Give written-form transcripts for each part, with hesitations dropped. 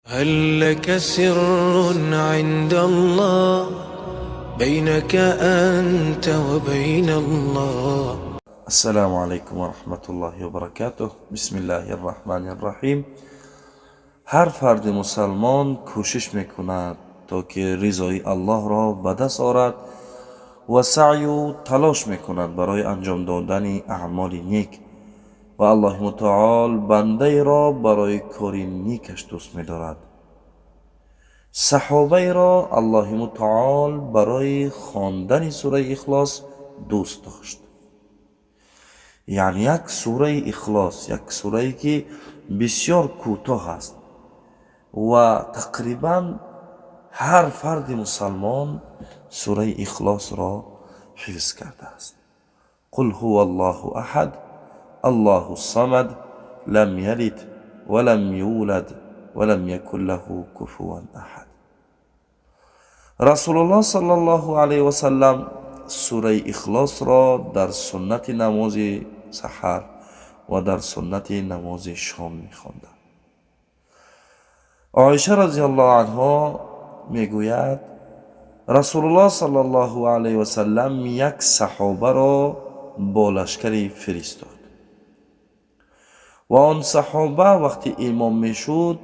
هل لك سر عند الله بينك أنت وبين الله؟ السلام عليكم ورحمة الله وبركاته. بسم الله الرحمن الرحیم. Ҳар фарди мусалмон кӯшиш мекунад, то ки ризои Аллоҳро ба даст орад ва саъю талош мекунад барои анҷом додани аъмоли нек, ва Аллоҳи мутаол бандаеро барои кори некаш дӯст медорад. Саҳобаеро Аллоҳи мутаол барои хондани сураи Ихлос дӯст дошт. Яъне як сураи Ихлос, як сурае, ки бисёр кӯтоҳ аст ва тақрибан ҳар фарди мусалмон сураи Ихлосро ҳифз кардааст. قل هو الله أحد، الله الصمد، لم يلد ولم يولد ولم يكن له كفوا أحد. Расулуллоҳ саллаллоҳу алайҳи васаллам сураи Ихлосро дар суннати намози саҳар ва дар суннати намози шом мехонданд. Оиша розиаллоҳу анҳо мегӯяд: Расулуллоҳ саллаллоҳу алайҳи васаллам як саҳобаро бо лашкаре фиристод ва он саҳоба вақте имом мешуд,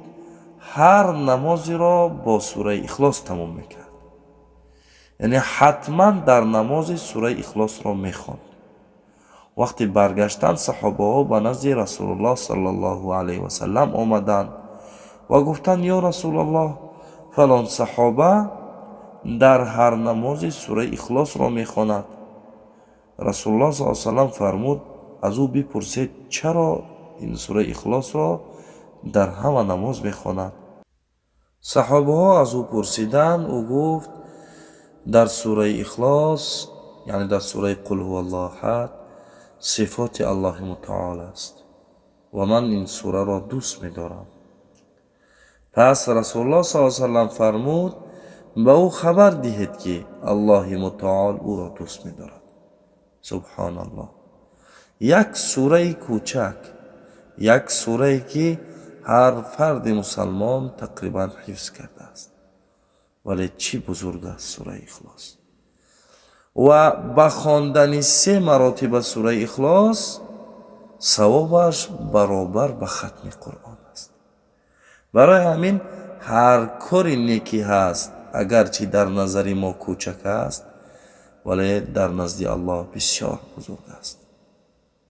ҳар намозеро бо сураи Ихлос тамом мекард, яъне ҳатман дар намози сураи Ихлосро мехонд. Вақте баргаштанд, саҳобаҳо ба назди Расулуллоҳ саллаллоҳу алайҳи васаллам омаданд ва гуфтанд: «Ё Расулаллоҳ, фалон саҳоба дар ҳар намози сураи Ихлосро мехонад». Расулуллоҳ с салам фармуд: «Аз ӯ бипурсед, чаро ин сураи Ихлосро дар ҳама намоз мехонад». Саҳобаҳо аз ӯ пурсиданд. Ӯ гуфт: «Дар сураи Ихлос, яъне дар сураи قل هو الله أحد, сифоти Аллоҳи мутаол аст ва ман ин сураро дӯст медорам». Пас Расулуллоҳ с салам фармуд: «Ба ӯ хабар диҳед, ки Аллоҳи мутаол ӯро дӯст медорад». Субҳоналлоҳ! Як сураи кӯчак, як сурае, ки ҳар фарди мусалмон тақрибан ҳифз кардааст, вале чӣ бузург аст сураи Ихлос! Ва ба хондани се маротиба сураи Ихлос савобаш баробар ба хатми Қуръон аст. Барои ҳамин ҳар кори некӣ ҳаст, агарчи дар назари мо кӯчак аст, вале дар назди Аллоҳ бисёр бузург аст.